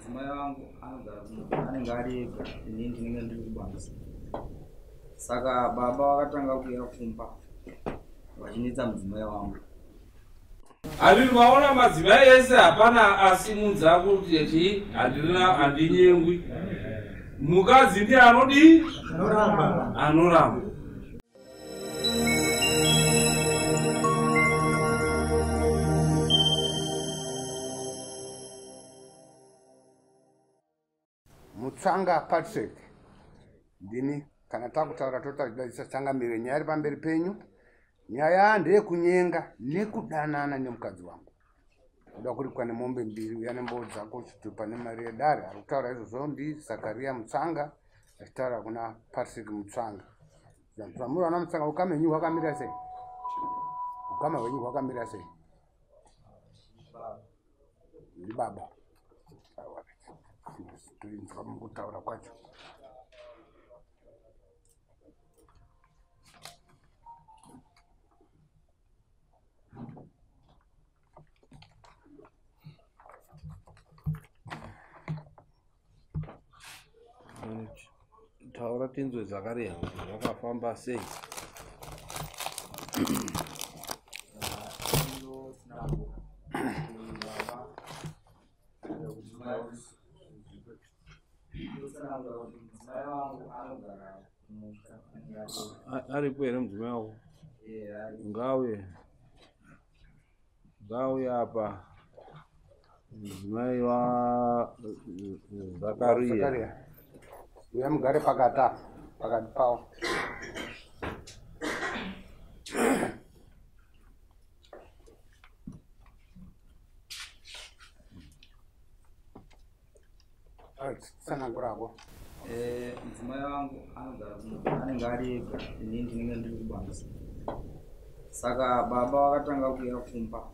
Mudzimai wangu anogara anenge ari ega, ini ndinenge ndiri kubasa. Saka baba vakatanga kuuya kumba vachinetsa mudzimai wangu. Handiri maona madzimai ese hapana asimudza kuti chii handina handinyengwi. Mukadzi ndiye anodii? Anoramba. Anoramba. Mutsanga Patrick ndini kana takutaura totaridza changamire nyaya iri pamberi penyu. Nyaya ndeyekunyenga nekudanana nemukadzi wangu. Kuda kuripwa nemombe mbiri uya nemboo dzako chitupa nemari yedare. Ari kutaura izvozvo ndiZakaria Mutsanga achitaura kuna Patrick Mutsanga. Zvamuri vana Mutsanga, ukama hwenyu hwakamira sei? Ukama hwenyu hwakamira sei? Ndibaba. Toinzwa mukutaura kwacho. Taura tinzwe Zakaria kuti zvakafamba sei. Aripo here mudzimai wako? Ngauye. Ngauye apa. Mudzimai wa Zakaria. Zakaria. Uya mugare pakati apa, pakati pawo. Tsanangurako. Mudzimai wangu anogara anenge ari ega, ini ndinenge ndiri kubasa. Saka baba vakatanga kuuya kumba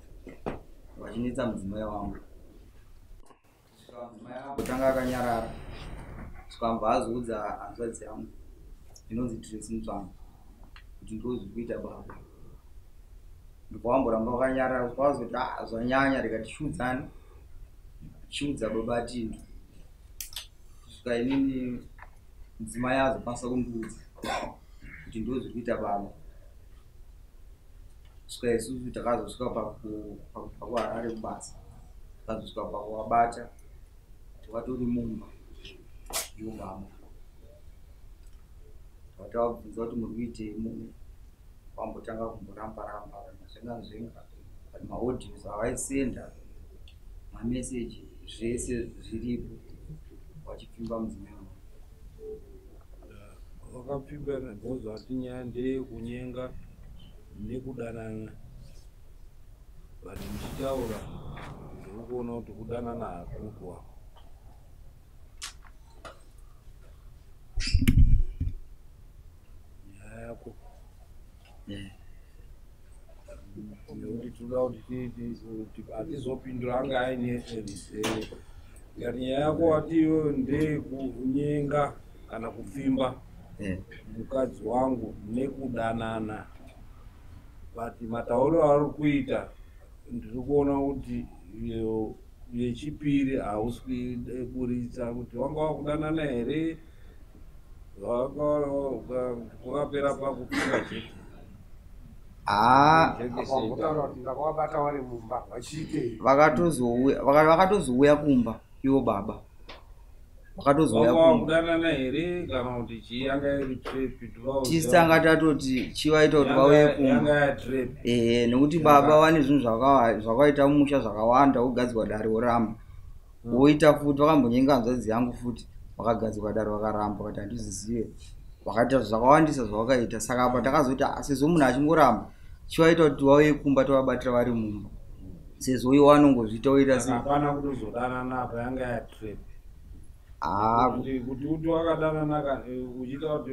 vachinetsa mudzimai wangu. Kutanga akanyarara, svika azoudza hanzvadzi yangu inonzi Tracy Mutsvanga kuti ndozviri kuita baba. Ndobva vamboramba vakanyarara, svika vazoti ah, zvanyanya rega tichiudzane, tichiudza baba Tindo. Svika inini mudzimai azokwanisa kundiudza kuti ndozviri kuita baba. Svika isusu takazosvika pakubva kuHarare kubasa, takazosvika pakuvabata vatori mumba ivo baba. Tavabvunza kuti muri kuitei muno, vambotanga kumboramba ramba zvenga zvenga, but maaudios avaisenda, mameseji zvese zviripo vachipfimba mudzimai wangu. Wakapfimba bhozo ati nyaya ndeyekunyenga nekudanana. But muchitaura ndiri kuona kuti kudanana hakupo apa. Nyaya yako nekuti tinoda kuti hatizopindura anga aine rizere. Ngati nyaya yako wati iyoyo ndeyekunyenga kana kupfimba mukadzi wangu nekudanana. But matauriro auri kuita ndiri kuona kuti iyo yechipiri hausi kuiburitsa kuti wanga wakudanana here, kwakapera pakupfimba chete. Vambotaura kuti ndakavabata vari mumba vachiitei? Vakatozouya kumba ivo baba. Vakatozouya Wanga kumba. wakudanana here kana kuti chii yanga iri trap? Tisu tanga tatoti chivaita kuti vauye kumba. Yanga yatrap. Nekuti baba vane zvinhu zvakaita mumusha zvakawanda, wogadzirwa dare woramba. Woita futi, vakambonyenga hanzvadzi yangu futi, vakagadzirwa dare vakaramba, vakati handizvizive. Vakaita zvakawandisa zvavakaita. Saka apa takazoti sezvo munhu achingoramba, chivaita kuti vauye kumba tovabatira vari mumba. Sezvo iwo anongozviita oita sei. Hapana kutozodanana apa, yanga yatrap. Kuti wakadanana uchiita kuti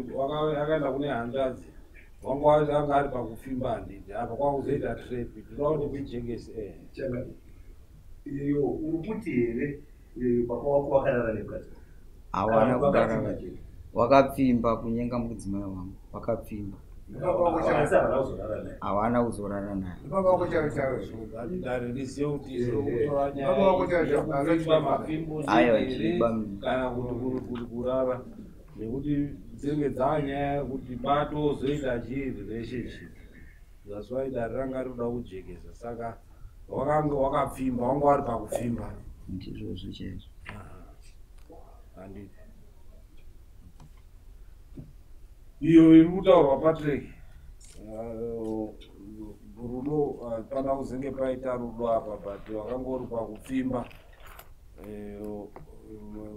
akaenda kune hanzvadzi, wanga anga ari pakupfimba handiti, apa kwakuzoita trap. Tinoda kuti tijekese. Iyo uri kuti here baba wako wakarara nemukadzi wako? Hawana kudanana. Wakapfimba kunyenga mudzimai wangu, wakapfimba. Asi havana kuzorara naye. Havana kuzorara naye. Baba wako chaivo chaivo. Dare rizive kuti kutora Baba wako nyaya chaivo chaivo. yekupfimba mafimbo Aiwa, here chiba- kana kuti kuri kurara, nekuti dzinenge dzanyaya yekuti patozoita chii relationship. That's why dare ranga rinoda kujekesa. Saka wakange wakapfimba, wanga wari pakupfimba. Ndizvozvo chaizvo. Handiti iyo iri kutaurwa, Patrick, rudo hapana kuzenge paita rudo apa, but wakanga uri pakupfimba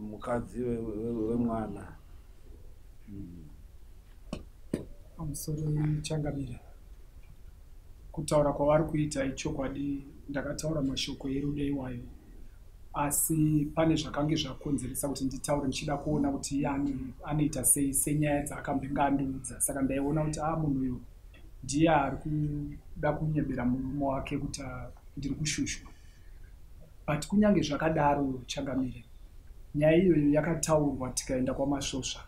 mukadzi wemwana. Pamusoro, Changamire, kutaura kwavari kuita ichokwadi. Ndakataura mashoko erudo iwayo, asi pane zvakange zvakonzeresa kuti nditaure ndichida kuona kuti iye anoita sei senyaya dzaakambenge andiudza. Saka ndaiona kuti a munhu uyu ndiye ari kuda kunyebera murume wake kuti ndiri kushushwa. But kunyange zvakadaro, Changamire, nyaya iyoyo yakataurwa, tikaenda kwaMasvosva,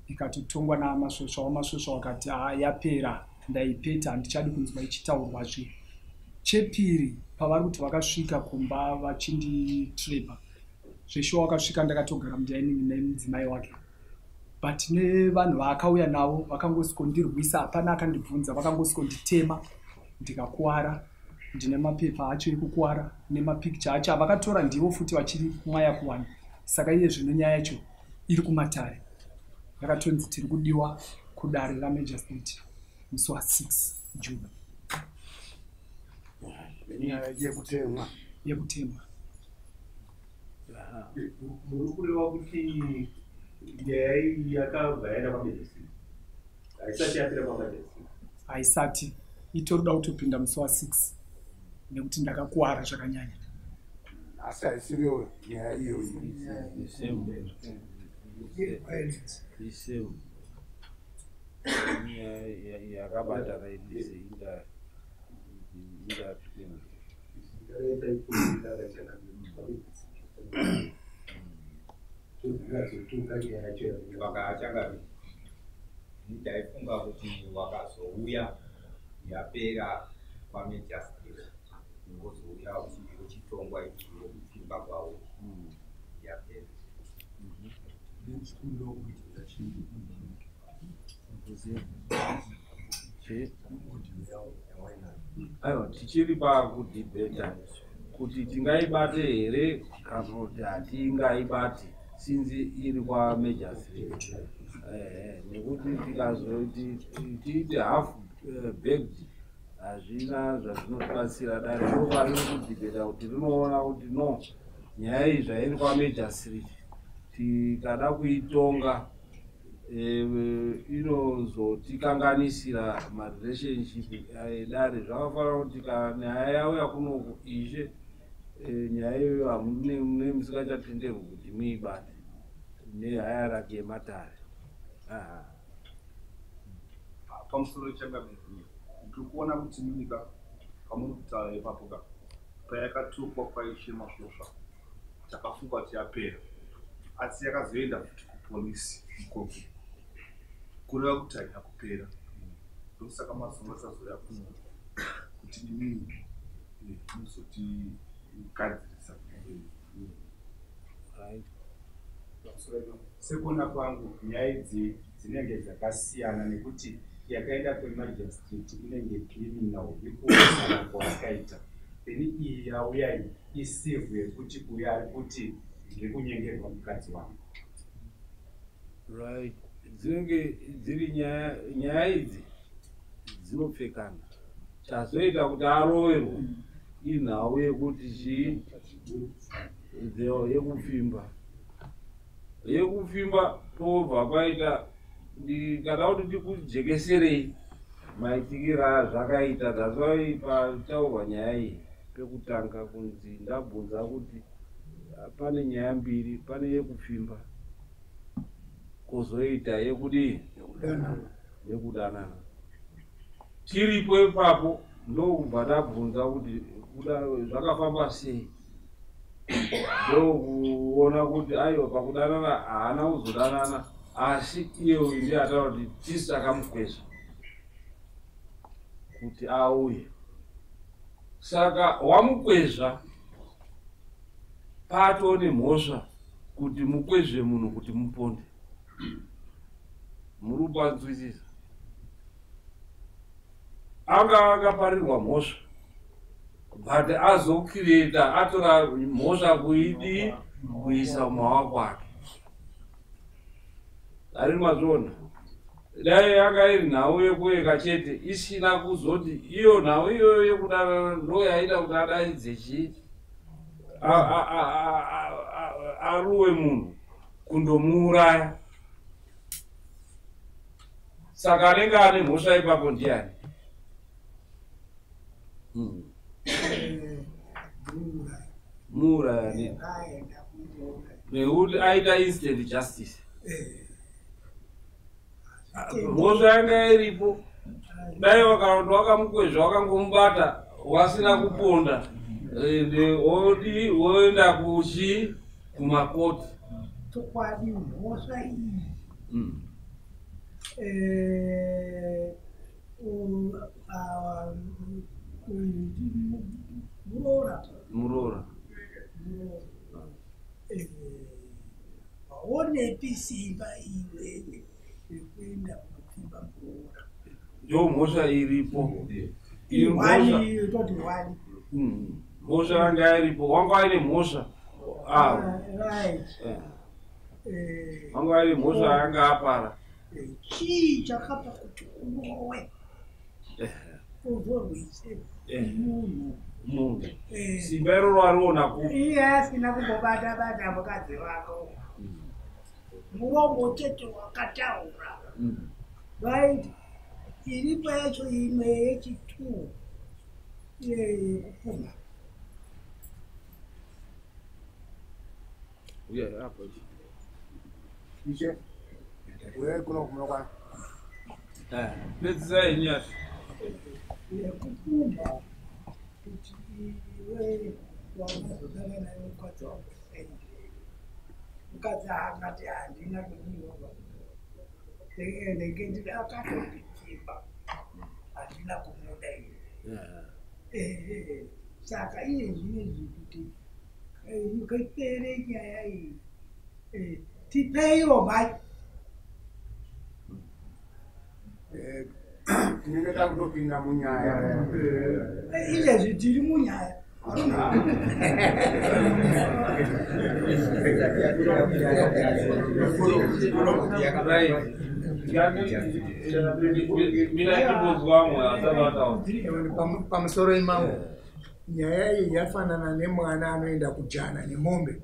ikatotongwa naMasvosva. WaMasvosva wakati, "Haa, yapera, ndaipeta, handichadi kunzwa ichitaurwazve." Chepiri, pavari kuti vakasvika kumba vachinditrapa, zveshuwa wakasvika, ndakatogara mudining nemudzimai wake, but nevanhu vaakauya navo vakangosikondirwisa, hapana akandibvunza, vakangosikonditemha, ndikakuwara. Ndine mapepa acho ekukuwara nemapikicha acho avakatora, ndivo futi vachiri mwaya kuwana. Saka iye zvino nyaya yacho iri kumatare, yakatonzi tiri kudiwa kudare ramagistrate musi wa6 June. Nyaya yekutemwa. Yekutemwa. Muri kureva kuti nyaya iyi yakabva yaenda kwamagistrate, haisati yapera kwamagistrate? Haisati, itorida kutopinda musi wa6 nekuti ndakakuwara zvakanyanya. Asi haisiriyo nyaya iyoyi. Isame nyaya yakabatana idise inda inda. Ndakaita ikuita changamire, tozotonga nyaya yacho. Vakachangamire, ndaifunga kuti wakazouya yapera kwamagistrate, wozouya uchitongwa yekupfimba kwavo yapera. Ndikumbirawo kuita chinhu. Che? Audio yawainayo. Aiwa, tichiri pakudhibheta kuti tingaibate here kana kuti hatingaibati, since iri kwamagistrate. Nekuti tikazoti tiite half baked, hazvina zvazvinotibatsira. Dare ndo pariri kudhibheta kuti rinoona kuti no, nyaya iyi zvairi kwamagistrate, tikada kuitonga inozotikanganisira marelationship edare. Zvakafanira kuti kana nyaya yauya kunoku, ishe, nyaya iyoyo hamune mune musingachatenderwi kuti muibate nehierarchy yematare. Aha. Pamusoro, Changamire, ndiri kuona kuti munyika pamuri kutaura ipapo ka, payakatukwa kwaIshe Masvosva, takafunga kuti yapera, asi yakazoenda futi kupolisi ikoko, kureva kuti haina kupera. Ndosaka mazuva tazoya kuno kuti imimi muzotigadzirisa. Right. Sekuona kwangu, nyaya idzi dzinenge dzakasiyana, nekuti yakaenda kwemagistrate inenge criminal yekuosana kwavakaita, then iyi yauya iyi icivil, yekuti uyo ari kuti ndiri kunyengerwa mukadzi wangu. Right, dzinenge dziri nyaya idzi dzinopfekana. Chazoita kuti aroverwe inhau yekuti chii, yekupfimba. Pobva paita, ndikada kuti ndikujekeserei maitikiro azvakaita. That's why pataurwa nyaya iyi pekutanga, kunzi ndabvunza kuti pane nyaya mbiri: pane yekupfimba, kwozoita yekudii, yekudanana. Tiripo ipapo ndokubva tabvunza kuti zvakafamba sei, ndokuona kuti aiwa, pakudanana haana kuzodanana, asi iye uyu ndiye ataura kuti tisi takamukwezva. Kuti auye. Saka wamukwezva pato nemhosva kuti mukwezve munhu kuti muponde. Muri kupanzwisisa? Anga akaparirwa mhosva, but azokireta atora mhosva kuidii kuisa mumaoko ake. Ari mazviona? Dai yanga iri nhau yekueka chete isina kuzoti iyo nhau iyoyo yekudanana ndo yaida kuti adaidze chii aruwe munhu kundomuuraya. Saka anenge ane mhosva ipapo ndiani? Muuraya nekuti aita instant justice. Mhosva yanga iripo, dai wakamukwezva wakangomubata wasina kuponda, odi woenda kuchi kumakoti. Chokwadi mhosva iyi muroora waonepi simba iwewe rekuenda kunopfimba muroora? Ndo mhosva iripo. Mhosva yanga iripo, wanga aine mhosva. Wanga aine mhosva yanga apara. Chii chakapa kuti urowe uzorwise munhu? Munhu simba iroro ariona kupi? Iye asina kumbobata bata mukadzi wako, muromo chete wakataura. Right, iripo yacho imwe yechitu yekupfuma. Ishe, uyai kuno kumunokwana. Pedzisai nyasha. Yekupfuma kuti iwe waunozodana naye mukadzi wako sei? Mukadzi akati handina kudiwa, ndenge ndida akatondipfimba, handina kumuda ini. Saka iye zvinezvi kuti ipere nyaya iyi, tipeiwo mai. Tinenge takutopinda munyaya. Izvezvi tiri munyaya. Pamusoro imangu, nyaya iyi yafanana nemwana anoenda kujana nemombe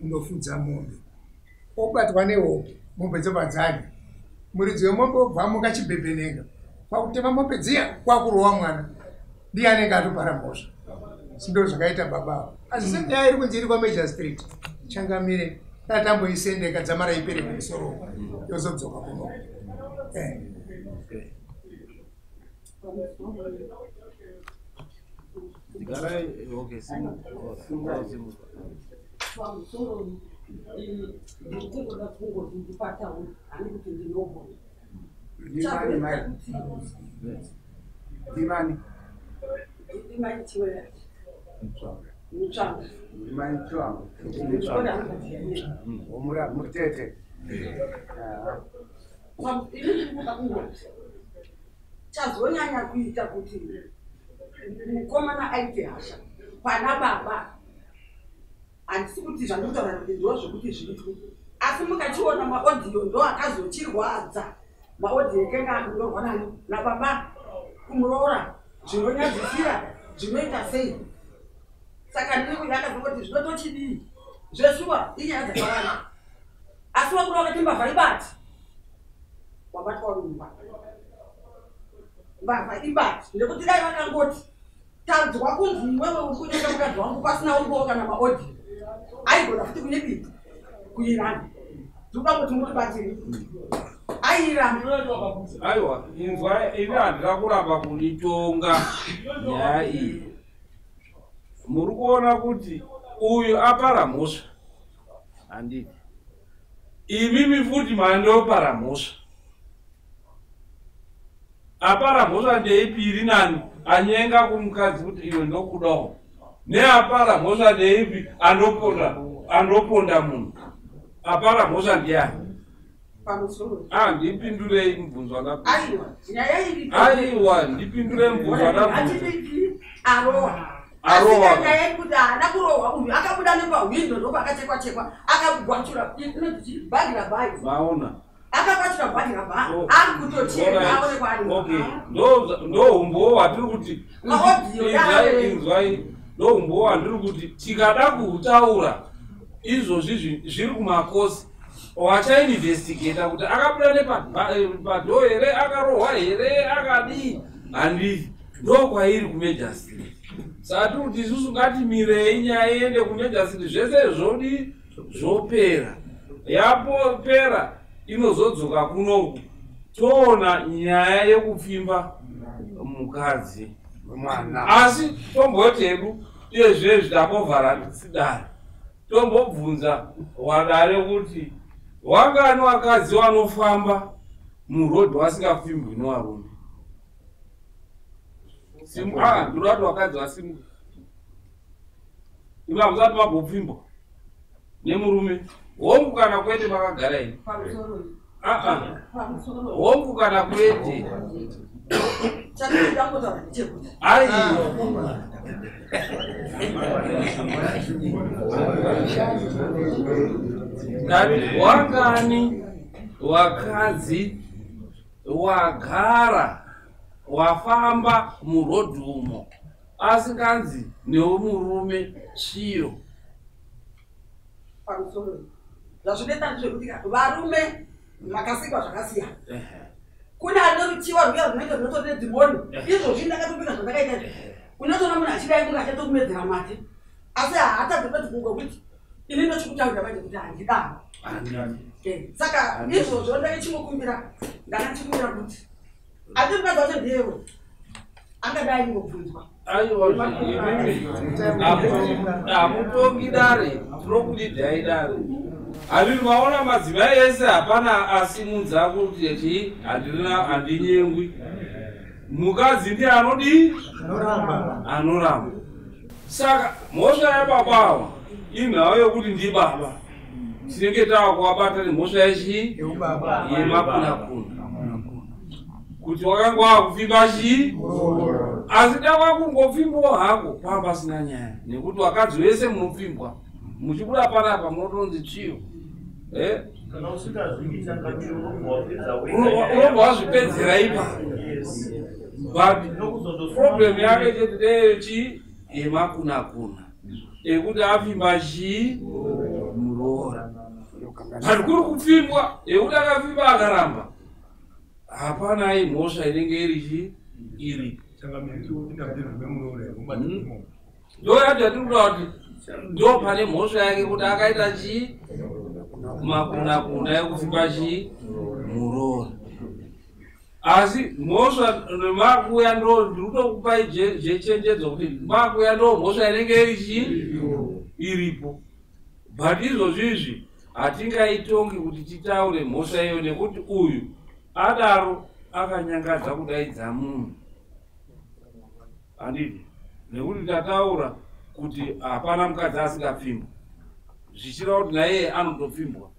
kundofudza mombe, obatwa nehope, mombe dzobva dzadya. Muridzi wemombe obva amuka chibhebhenenga kwakutema mombe dziya kwakurowa mwana, ndiye anenge atopara mhosva. Sindo zvakaita baba avo. Asi senyaya iri kunzi iri kwaMajor Street, changamire tatamboisendeka dzamara ipere kumusoro yozodzoka kuno. Pamusoro ndinoda kungoti ndipataure, hani kuti ndinogona. Ndimani? Ndimani Chiwera. Mutsvanga. Ndimani Tsvanga. Mutete. Ini ndinoda kungoti chazonyanya kuita kuti mukomana aite hasha pana baba, handisi kuti zvandikutaura kuti ndo zvokuti zviitwe, asi mukachiona maodhiyo ndo akazochirwadza. Maodhiyo ekenge akunyorwa nani nababa kumuroora, zvinonyadzisira zvinoita sei? Saka ndiri yakazongoti zvinotochidii zveshuwa inyaya dzakawanda, asi wakura wakati mbavha ibati, wabatwa uri mbavha. Mbavha ibati nekuti dai vakangoti tanzwa kunzi iwewe uri kunyenga mukadzi wangu pasina umbowo kana maodhiyo, aigona futi kunyebita kuiramba. Ndikuda kuti mutibatsire. Airamba. Aiwa, inzwa ini handina kuramba kunitonga nyaya iyi. Muri kuona kuti uyu apara mhosva, handiti? Imimi futi mandopara mhosva. Apara mhosva ndeipi iri nani? Anyenga kumukadzi kuti iwe ndokudawo, neapara mhosva ndeipi anoponda munhu? Apara mhosva ndiyani? Pamusoro. Ah, ndipindurei mubvunzo wandabvunza. Aiwa, nyaya iri. Aiwa, ndipindurei mubvunzo wandabvunza. Hatidiki arohwa. Arohwa. Asi nyaya yekuti haana kurohwa uyu akabuda nepahwindo ndopaakachekwa chekwa akagwachura inoti bhagi rabhai. Maona. Akakwachura bhagi rabhai Oh. ari kutocheka Alright. aonekwa ari. Okay, ndo humbowo hwatiri kuti Maaudio inzwai, inzwai, ndo humbowo hwandiri kuti tikada kuhutaura izvozvi zviri kumakosi wachainvestigata kuti akabuda nepadhoo here, akarohwa here, akadii, handii, ndo kwairi kumejasiri. Saka tiri kuti isusu ngatimirei nyaya iende kumejasiri, zvese zvodi zvopera, yapopera inozodzoka kunoku toona nyaya yekupfimba mukadzi mwana. Asi tomboti hedu iyezvezvi tambovhara dare, tombobvunza wadare kuti wangani wakadzi wanofamba murodhi wasingapfimbwi nevarume? Ndinoda kuti wakadzi wasimuka. Imi hamusati mambopfimbwa nemurume? Hongu kana kwete, makagara ini. Pamusoro. Ah, ah. Pamusoro. Hongu kana kwete. Chandinoda kungotaura ndechekuti. Aiwa. Ndati wangani wakadzi wagara wafamba murodhi umo asinganzi newemurume chiyo? Pamusoro. Zvazvinoita ndezvekuti varume vakasikwa zvakasiyana. Kune anoruchiwa rwuya runenge runotori nedzimoni. Izvozvi ndakatopika zvandakaita izvi. Unotoona munhu achidai kunge achatokumedzera mate. Asi haatadzi bedzi kungokuti ini ndochikutaurira manje kuti handidaro. Saka izvozvo ndakachingokumbira, ndakachikumbira kuti ati mukadzi wacho ndiyewe angadai ingobvunzwa. Aiwa, imimi hamutongi dare, tinokudidhai dare. Handiri maona madzimai ese hapana asimudza kuti chii, handina, handinyengwi. Mukadzi ndiye anodii? Anoramba. Saka mhosva yababa ava inhau yekuti ndibaba, tinenge tava kuvabata nemhosva yechii? Yemakunakuna, kuti wakanga wakupfimba chii. Asi da kwakungopfimbawo hako pava pasina nyaya, nekuti vakadzi vese munopfimbwa muchibuda panapa munotonzi chiyo. Eh? Kana usingazviki changamiro, unobva wapedza wega. Unobva wazvipedzera ipa. Yes. But problem yake chete ndeyechii? Yemakunakuna, ekuti apfimba chii? Muroora. But kuri kupfimbwa yekuti akapfimba akaramba, hapana imhosva inenge iri chii iripo. Ndo yacho yatiri kuda kuti ndo pane mhosva yake, kuti akaita chii? Makunakuna ekupfimba chii? Muroora. Asi mhosva makuya, ndo ndiri kutokupai chenjedzo kuti makuya ndo mhosva inenge iri chii? Iripo. But izvozvizvi hatingaitongi kuti titaure mhosva iyo, nekuti uyu adaro akanyangadza kudaidza munhu, handiti? Nekuti tataura kuti hapana mukadzi asingapfimbwa, zvichireva kuti naiye anotopfimbwa,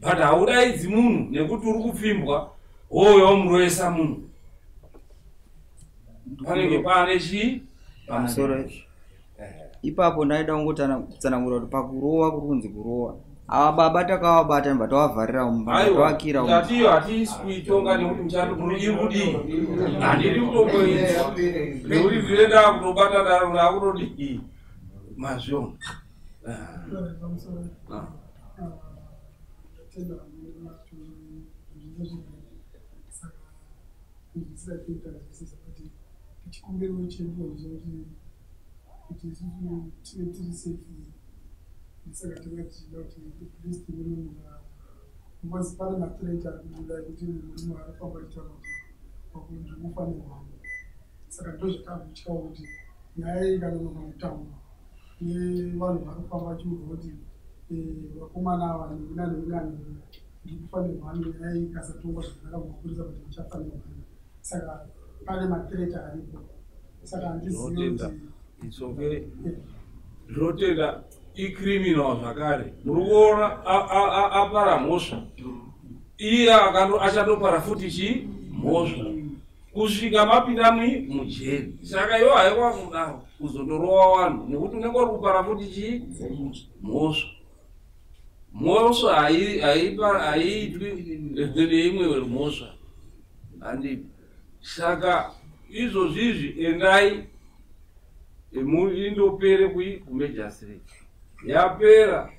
but haudaidzi munhu nekuti uri kupfimbwa wouya womuroesa munhu. Panenge paane chii? Pamusoro ipapo ndaida kungotsanangura kuti pakurowa kuri kunzi kurowa, ava baba takavabata ndobva tavavharira mumba, Aiwa, tavakira. Tatiyo hatisi kuitonga nekuti muchando iri kudii, handidi kutomboidza nekuti ndine ndakutobata daro ndakutodii, mazviona. Pamusoro. Ah. Ndatenda zvinezvigere, saka kunzwisisa kuita nzwisisa kuti chikumbiro chedu ndechekuti kuti isusu tive tiri safe. Saka tanga tichida kuti at least munomuka, because pane mathreat ari kubuda ekuti murume ari kufamba achitaura kuti ndiri nemhamo. Saka ndo zvatakutyawo kuti nyaya iyi ikanonoka kutaurwa nevanhu vari kufamba vachiudzwa kuti vakomana ava nhingi nanhingi nanhingi ndiri kufa nemhano, nyaya iyi ikasatongwa zvakanaka kumapurisa kuti vachafa nemhano. Saka pane mathreat aripo, saka handizivi Ndinotenda. kuti It's okay. Ndinotenda. Icriminal zvakare. Muri kuona apara mhosva, iye achatopara futi chii mhosva kusvika mapinda mujeri. Saka iwo haiwa kudaro kuzondorova vanhu, nekuti unenge uri kupara futi chii mhosva. Mhosva haiitwi neimwe mhosva, handipi? Saka izvozvizvi endai indopere kumajustreet. Yapera,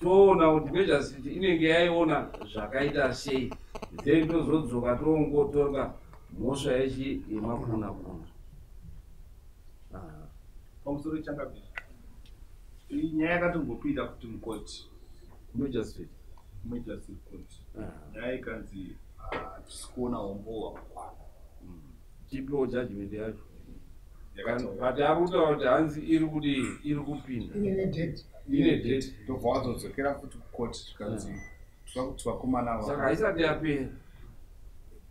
toona kuti magistrate inenge yaiona zvakaita sei, then tozodzoka toongotonga mhosva yechi yemakuna kuna. Pamusoro changamire, iyi nyaya yakatombopinda futi mukoti. Magistrate. Magistrate court. Nyaya ikanzi hatisi kuona umbowo hwakakwana. Tipiwo judgment yacho. But ari kutaura kuti hanzi iri kudii, iri kupinda. Ine date. Ine date. Ndobva wazodzokera futi kukoti, zvikanzi toda kuti vakomana ava. Saka haisati yapera,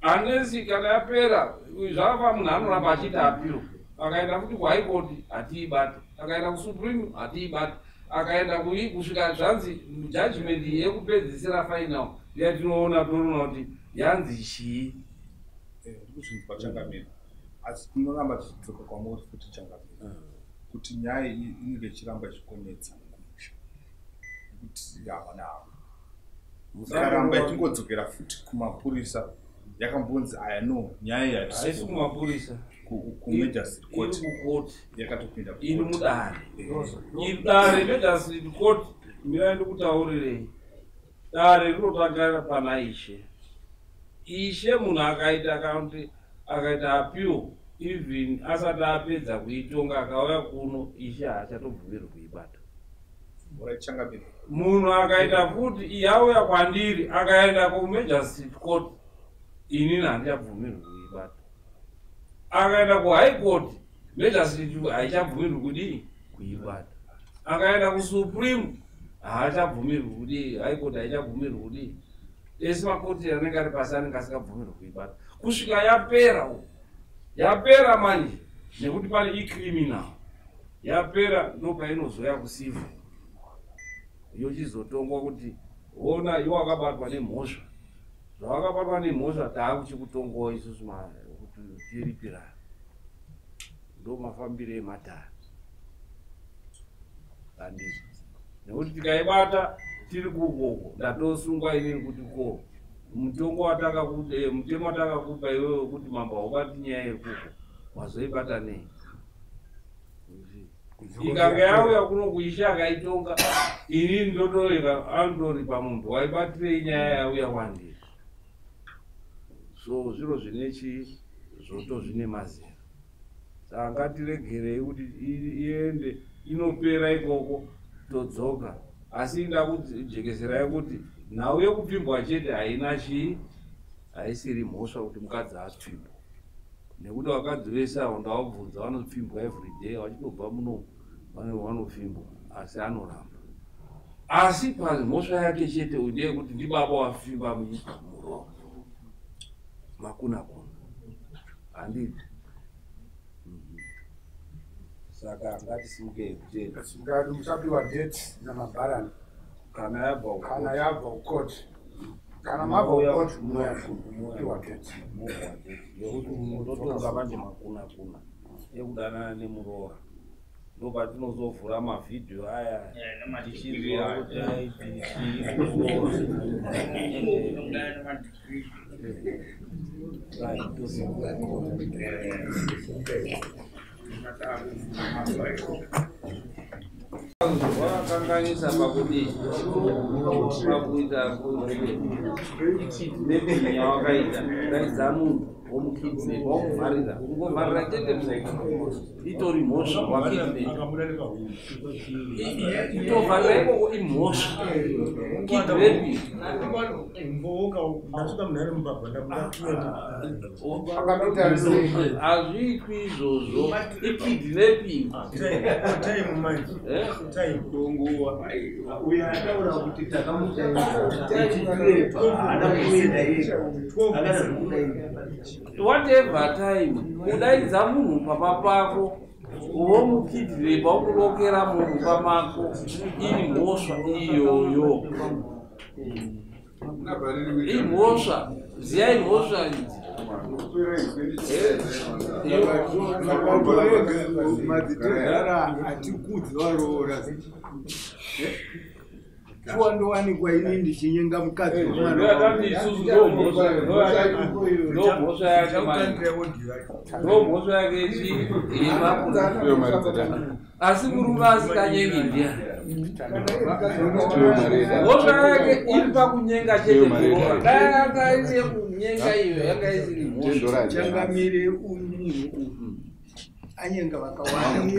unless kana yapera zvava munhu anoramba achiita appeal. Akaenda futi kuHigh Court, hatiibate. Akaenda kuSupreme, hatiibate. Akaenda kui, kusvika zvanzi judgment yekupedzisira, final, yatinoona, toona kuti yanzi chii. Ndikuzvinzwa changamire, asi tinoramba tichidzoka kwamuri futi changamire, kuti nyaya iyi inenge ichiramba ichikonetsa kumusha, nekuti havana havo. Ikaramba ichingodzokera futi kumapurisa, yakambonzi aya no, nyaya iyi Haisi kumapurisa. Kumagistrate court. Iri kukoti. Yakatopinda. Iri mudare. Iri dare magistrate court. Mirai ndikutaurirei. Dare rinotanga pana ishe. Ishe munhu akaita, kana kuti akaita appeal, even asati apedza kuitonga, akauya kuno, ishe haachatobvumirwi kuibata. Changamire. Munhu akaita futi yauya kwandiri, akaenda kumagistrate court, inini handichabvumirwi kuibata. Akaenda kuHigh Court, magistrate haichabvumirwi kudii kuibata. Akaenda kuSupreme, haachabvumirwi kudii, High Court haichabvumirwi kudii. Ese makoti anenge ari pasi anenge asingabvumirwi kuibata kusvika yapera. Uku yapera manje, nekuti pane icriminal. Yapera, ndo painozoya kucivil, yochizotongwa kuti ona, iwe wakabatwa nemhosva, zvawakabatwa nemhosva taakuchikutongawo isusu kuti tiripirana. Ndo mafambiro ematare, handizvo? Nekuti tikaibata tiri kukoko, ndatosungwa inini kuti ko mutongo mutemo watakakupa iwewe wekuti mambo haubati nyaya yekuko, wazoibata nei? Ikanga yauya kuno kuishe akaitonga, inini ndotoreka andoripa munhu waibatirei nyaya yauya kwandiri. So zviro zvine chii, zvoto zvine mazera. Saka ngatiregerei kuti iende inopera ikoko, todzoka. Asi ndakujekeserai kuti nhau yekupfimbwa chete haina chii, haisiri mhosva kuti mukadzi apfimbwa, nekuti vakadzi vese avo ndavabvunza vanopfimbwa everyday vachitobva muno, vanopfimbwa, asi anoramba. Asi pamhosva yake chete ndeyekuti ndibaba wafimba muromo, makuna kuna, handiti? Saka ngatisimukei kutenda. Ngati muchapiwa date namabharani. Kana yabva. Kana yabva kukoti, kana mabva kukoti, munopiwa date. Yekuti munotonga manje makuna kuna ekudanana nemuroora, ndopatinozovhura mavhidhiyo aya tichinzwa kuti aiti chii. Right, tosimuka. Wakakanganisa pakudii, pakuita kidnapping yawakaita. Daidza munhu womukidnap, womuvharira. Kungovharira chete munhu itori mhosva. Wakidnap, kutovharira ikoko imhosva, kidnapping. Ndasvika munhu ari mubhabha. Hazviitwi izvozvo, ikidnapping. Time manje, time. Uyo ataura kuti takamutaitirepa haana kuenda iye, akada kuda iye. Whatever time kudaidza munhu pamba pako womukidhirepa wokulokera mumba mako, imhosva iyoyo, imhosva. Ziyai mhosva idzi. Madzitezvara hatikudzi varoora. Shuwa ndowanikwa ini ndichinyenga mukadzi wemwana. Ndomhosva yake manje, ndomhosva yake chi. Asi murume asikanyengi ndiani? Mhosva yake iri pakunyenga chete. Muroora dai anga ine kunyenga, iyo yanga isiri mhosva. Changamire, uyu munhu uyu anyenga vakawanda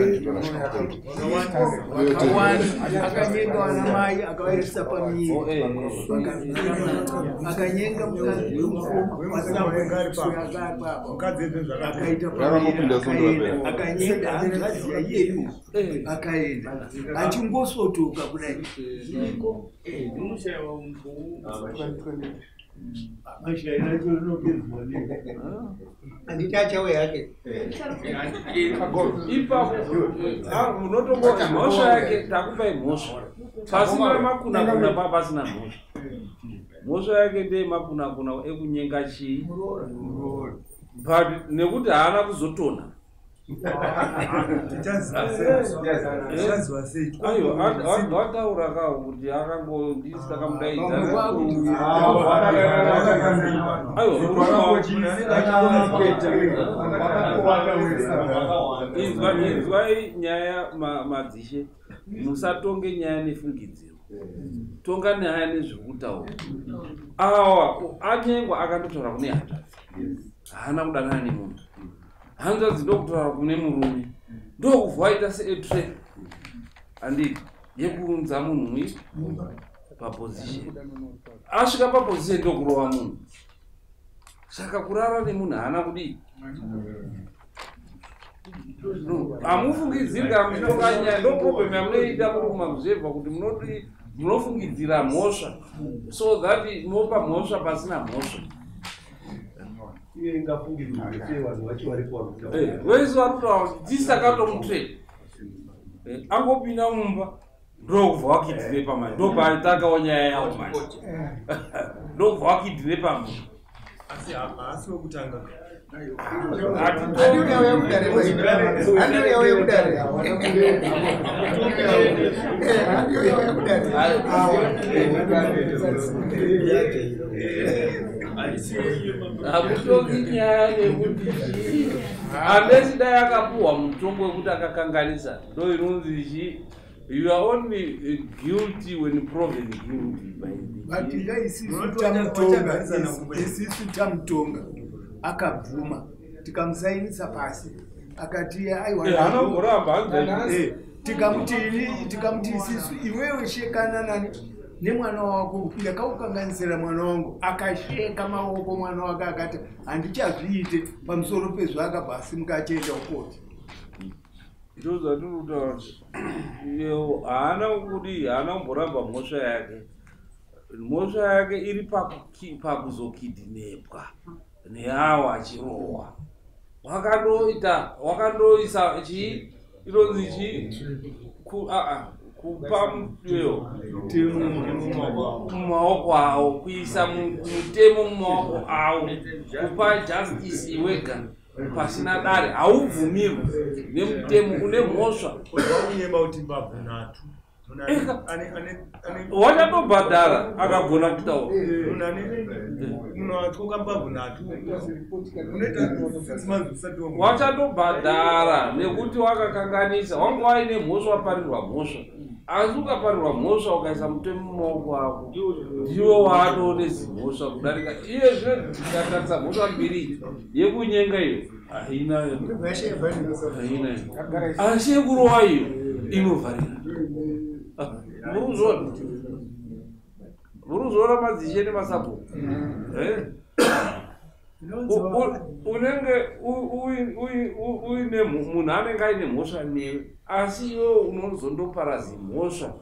vakawanda. Akanyenga vana mai, akavaisisa pamiri. Akanyenga mukadzi wemukoma, akaita pamiri. Akanyenga hanzvadzi yaiyeyu, akaenda achingosotoka kudai. Zviriko. Mashairi acho rinopedzwa nei? Handiti achauya yake. Ipapo munotombo mhosva yake, takupai mhosva pasina makunakuna, pa pasina mhosva. Mhosva yake ndeyemakunakuna ekunyenga chii, but nekuti haana kuzotona. Tichaziva sei? Aiwa, wataura kawo kuti akangondisi takamudaidza. Aiwa, inzwai nyaya, madzishe, musatonge nyaya nefungidziro, tonga nyaya nezvekutaura. Awa anyengwa, akandotaura kune hanzvadzi, haana kudanana nemunhu. Hanzvadzi ndokutaura kune murume, ndokubva waita seetre handiti yekuunza munhu mui paposition. Asvika paposition, ndokurova munhu. Saka kurara nemunhu haana kudii. No, hamufungidziri kana muchitonga nyaya. Ndo problem yamunoita muri kumabzevha, kuti munoti munofungidzira mhosva so that mopa mhosva pasina mhosva. Iye ingafungidzirwe sei vanhu vacho varipo vari? Wese vari kutaura kuti tisakatomutre, angopinda mumba ndokubva wakidhirepa manje, ndopatangawo nyaya yawo manje, ndokubva wakidhirepa munhu. Asi haasi wekutanga. Handiuya kudare, handiuya kudare, handiuya kudare. Hakutongi nyaya nekuti chii, unless dai akapuhwa mutongo wekuti akakanganisa, ndo inonzi chi you are only guilty when proven guilty by the But nga isisu tamutonga, isisu tamutonga, akabvuma, tikamusainisa pasi, akati aiwa. Haana kumboramba, hanzi. Tikamuti isisu, iwewe shekana nani nemwana wako, ndakaukanganisira mwana wangu. Akasheka maoko mwana wake, akati handichazviite. Pamusoro pezvo akabva asimuka achienda kukoti. Ndo zvatiri kutaura kuti iyo haana kudii, haana kumboramba mhosva yake. Mhosva yake iri pakuzokidnepwa neawo achirohwa. Wakandoita, wakandoisa chii, inonzi chii, kupa iyo mumaoko awo, kuisa mutemo mumaoko awo, kupa justice wega pasina dare, haubvumirwi nemutemo, une mhosva. Unyema kuti mbabvu nhatu. Eka. Wachatobhadhara akagona kutaura. Munhu atyoka mbabvu nhatu, unoita 6 months usati wamu. Wachatobhadhara nekuti wakakanganisa, wanga waine mhosva, waparirwa mhosva. Asi ukaparirwa mhosva ukaisa mutemo mumaoko ako, ndiwo waatoone zimhosva kudarika iye. Zvino tikatarisa mhosva mbiri idzi, yekunyenga iyo haina, haina, asi yekurova iyo inovharira. Muri kuzviona? Muri kuzviona, madzishe nemasabhuku? Eh? Unenge uine munhu anenge aine mhosva newe, asi iwewe unozondopara zimhosva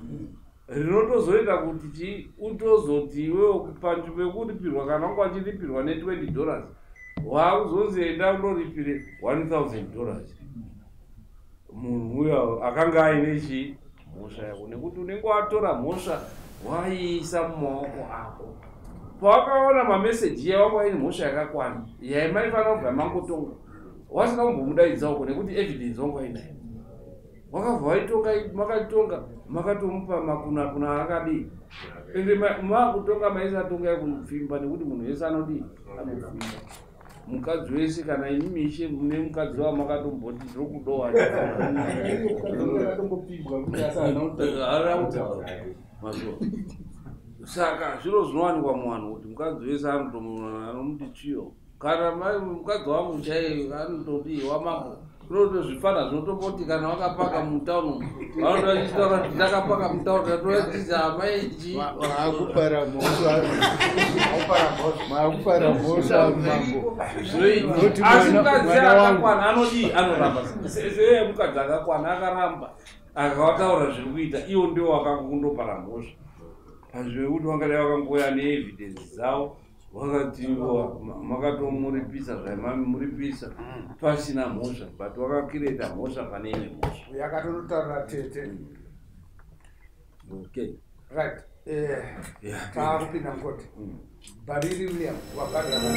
rinotozoita kuti chi utozoti iwewe panzvimbo yekuripirwa, kana wanga wachiripirwa ne20 dollars. Waakuzonzi enda undoripire $1000 munhu uyo akanga aine chii? Mhosva yako, nekuti unenge watora mhosva waiisa mumaoko ako. Pawakaona mameseji iya wanga waine mhosva yakakwana yaimaifanira kubva mangotonga wasina kumbomudaidza uko, nekuti evidence wanga wainayo. Wakabva waitonga, makatonga, makatomupa makuna kuna akadii. Ende makutonga maisatonga yekunopfimba, nekuti munhu wese anodii? Anopfimba. Mukadzi wese, kana imimi ishe mune mukadzi wavo makatomboti ndokudowa mazuva. Saka zviro zvinowanikwa muvanhu kuti mukadzi wese anomuti tsviyo. Kana mukadzi wangu chaiye anotodii wamambo, kunotozvifana zvinotomboti kana wakapaka mutauni vanotoachitaura kuti ndakapaka mutauni, tatoratidza amaichi. Maakupara mhosva, maakupara mhosva mambo. Zvinoita. Asi mukadzi akakwana anodii? Anoramba. Seye mukadzi akakwana akaramba akataura zviri kuita, iwo ndiwo wakangondopara mhosva. Pazvekuti wangadai wakangouya neevidence dzavo, wakati makatomuripisa zvaimamuripisa pasina mhosva, but wakakireta mhosva pane imwe mhosva. Yakatonotaurira tete. Okay. Right. Taakupinda mukoti. Bariri William wabhadhara.